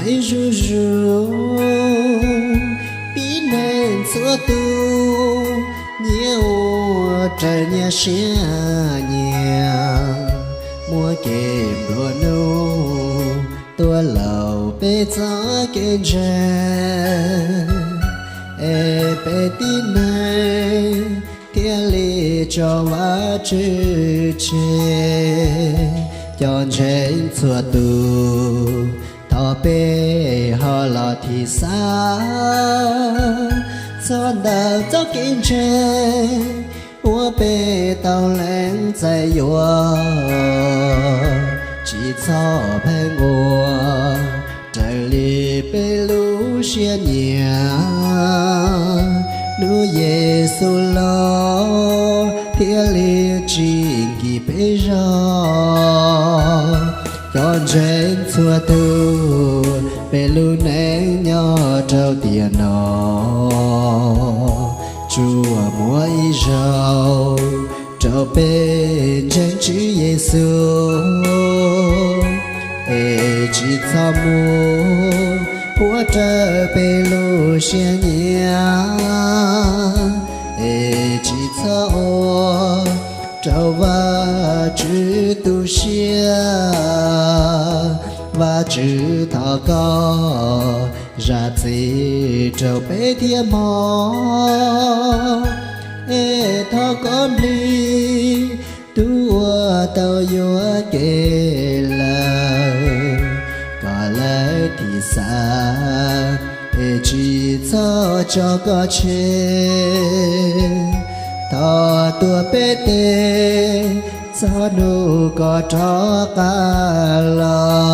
Peb zuj zus, pib neeg txhua tus, nyias ua raws nyias siab nyiam, muaj kev nplua nuj tuaj laug peb txoj kev ntseeg, es peb tib neeg thiaj li tso Vajtswv tseg. Cov ntseeg txhua tus, thov peb ho los thim xav txog ntawm txoj kev ntseeg uas peb tau lees txais yuav, tsis txhob pheej ua raws li peb lub siab nyiam, hnub Yexus los thiaj li tsis nkim peb zog. Cov ntseeg txhua tus, peb lub neej nyob rau tiam no, tsuas muaj ib zaug rau peb ntseeg Tswv Yexus, es tsis txhob mus ua raws peb lub siab nyiam, es tsis txhob ua rau Vajtswv tu siab. Vajtswv thov koj zam txim rau peb thiab mog, es thov koj nplij tus uas tau yuam kev lawm, kom lawv thim xav es tsis txhob tso koj tseg. Thov tuav peb tes txog hnub koj rov qab los.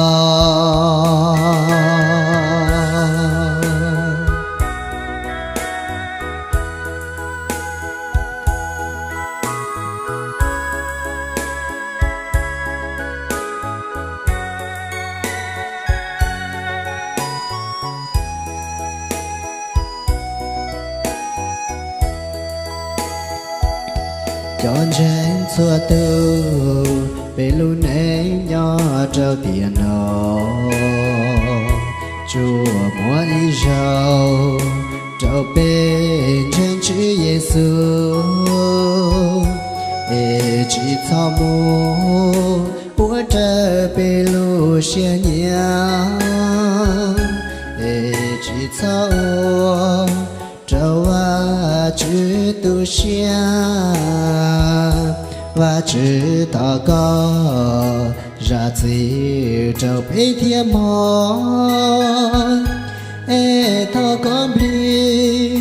Cov ntseeg txhua tus, peb lub neej nyob rau tiam no, tsuas muaj ib zaug rau peb ntseeg Tswv Yexus, es tsis txhob mus ua raws peb lub siab nyiam, es tsis txhob ua rau Vajtswv tu siab. Vajtswv thov koj zam txim rau peb thiab mog, es thov koj nplij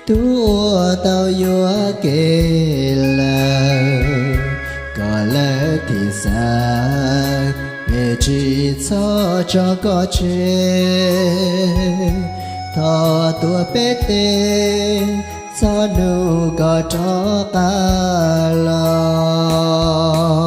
tus uas tau yuam kev lawm, kom lawv thim xav es tsis txhob tso koj tseg. Thov tuav peb tes txog hnub koj rov qab los.